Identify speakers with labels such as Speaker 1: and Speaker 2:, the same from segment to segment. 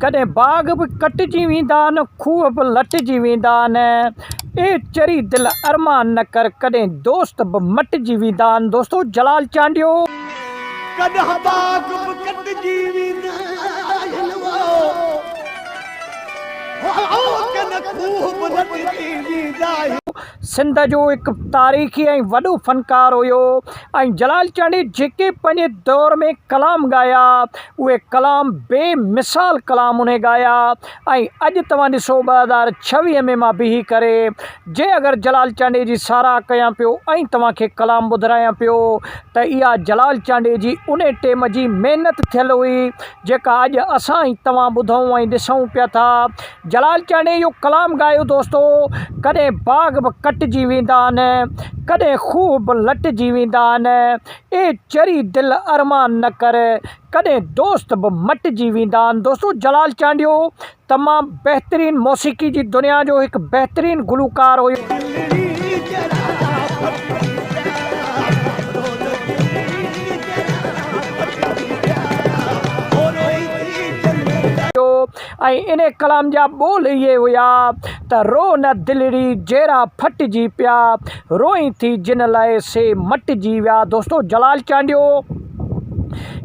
Speaker 1: ڪڏهن باغ به ڪٽجي ويندا آهن، کوهه به لٽجي ويندا آهن. اي چري دل ارمان نه ڪر، ڪڏهن دوست به مٽجي ويندا آهن. دوستو جلال چانڊيو.
Speaker 2: ڪڏهن باغ به ڪٽجي ويندا آهن او ڪڏهن کوهه به لٽجي ويندا آهن.
Speaker 1: سنڌ جو هڪ تاريخي ۽ وڏو فنڪار هيو ۽ جلال چانڊيي جيڪي پنهنجي دور ۾ ڪلام ڳايا اهي ڪلام بي مثال ڪلام انهي ڳايا ۽ اڄ توهان ڏسو 2026 ۾ مان بيهي ڪري جي اگر جلال چانڊيي جي ساراهه ڪيان پيو ۽ توهان کي ڪلام ٻڌرايان پيو ته اها جلال چانڊيي جي انهي ٽيم جي محنت ٿيل هئي جيڪا اڄ اسان ۽ توهان ٻڌون ۽ ڏسون پيا ٿا. جلال چانڊيي اهو ڪلام ڳايو دوستو ڪڏهن باغ به ڪٽجي ويندا آهن ڪڏهن کوهه به لٽجي ويندا آهن اي چري دل ارمان نه ڪر ڪڏهن دوست به مٽجي ويندا آهن دوستو جلال چانڊيو تمام بهترين موسيقي جي دنيا جو هڪ بهترين گلوڪار هيو. ۽ ان ڪلام جا ٻول اهي هيا ته رو نه دلڙي جيرا ڦٽجي پيا، روئين ٿي جن لاء سي مٽجي ويا. دوستو جلال چانڊيو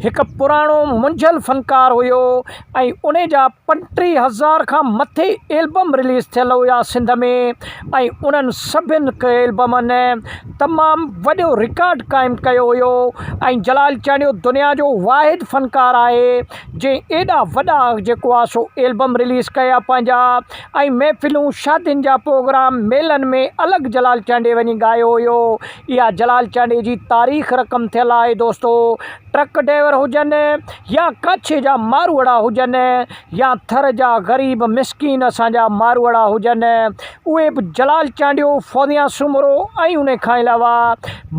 Speaker 1: هڪ پراڻو منجهيل فنڪار هيو ۽ ان جا 35 هزار کان مٿي البم رليز ٿيل هيا سنڌ ۾ ۽ انهن سڀن البمن تمام وڏو رڪارڊ قائم ڪيو هيو ۽ جلال چانڊيو دنيا جو واحد فنڪار آهي جنهن ايڏا وڏا جيڪو آ سو البم رليز ڪيا پنهنجا ۽ محفلون شادين جا پروگرام ميلن ۾ الڳ جلال چانڊيي وڃي ڳايو هيو اها جلال چانڊيي جي تاريخ رقم ٿيل آهي دوستو ٽرڪ ڊرائيور هجن يا ڪاڇي جا ماروئڙا هجن يا ٿر جا غريب مسڪين اسان جا ماروئڙا هجن اهي به جلال چانڊيو، فوزيان سومرو ۽ ان کان علاوه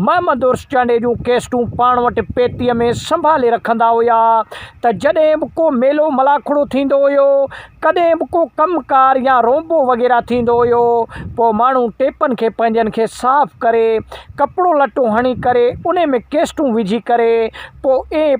Speaker 1: محمد عرس چانڊيي جون ڪيسٽون پاڻ وٽ پيتيء ۾ سنڀالي رکندا هيا ته جڏهن به ڪو ميلو ملاکڙو ٿيندو هيو، ڪڏهن به ڪو ڪم ڪار يا رونبو وغيره ٿيندو هيو پوء ماڻهو ٽيپن کي پنهنجن کي صاف ڪري ڪپڙو لٽو هڻي ڪري انهي ۾ ڪيسٽون وجهي ڪري پوء ائين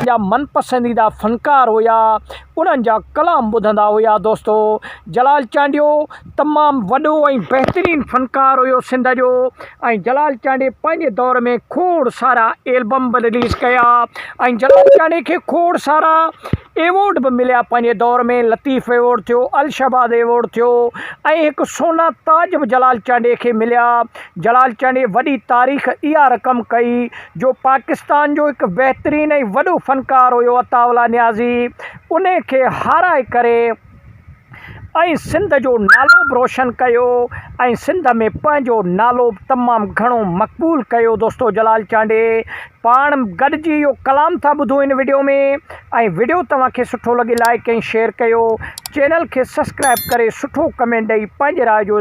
Speaker 1: پنهنجا من پسنديده فنڪار هيا انهن جا ڪلام ٻڌندا هيا دوستو جلال چانڊيو تمام وڏو ۽ بهترين فنڪار هيو سنڌ جو ۽ جلال چانڊيي پنهنجي دور ۾ کوڙ سارا البم به رليز ڪيا ۽ جلال چانڊيي کي کوڙ سارا ايوارڊ به مليا پنهنجي دور ۾ لطيف ايوارڊ ٿيو الشهباز ايوارڊ ٿيو ۽ هڪ سونا تاج به جلال چانڊيي کي مليا جلال چانڊيي وڏي تاريخ اها رقم ڪئي جو پاڪستان جو هڪ بهترين ۽ وڏو فنڪار هيو عطاء الله نيازي انهي کي هارائي ڪري ۽ سنڌ جو نالو به روشن ڪيو ۽ سنڌ ۾ پنهنجو نالو به تمام گهڻو مقبول ڪيو دوستو جلال چانڊيي پاڻ گڏجي اهو ڪلام ٿا ٻڌون هن وڊيو ۾ ۽ وڊيو توهان کي سٺو لڳي لائڪ ۽ شيئر ڪيو چينل کي سبسڪرائب ڪري سٺو ڪمينٽ ڏئي پنهنجي راء جو.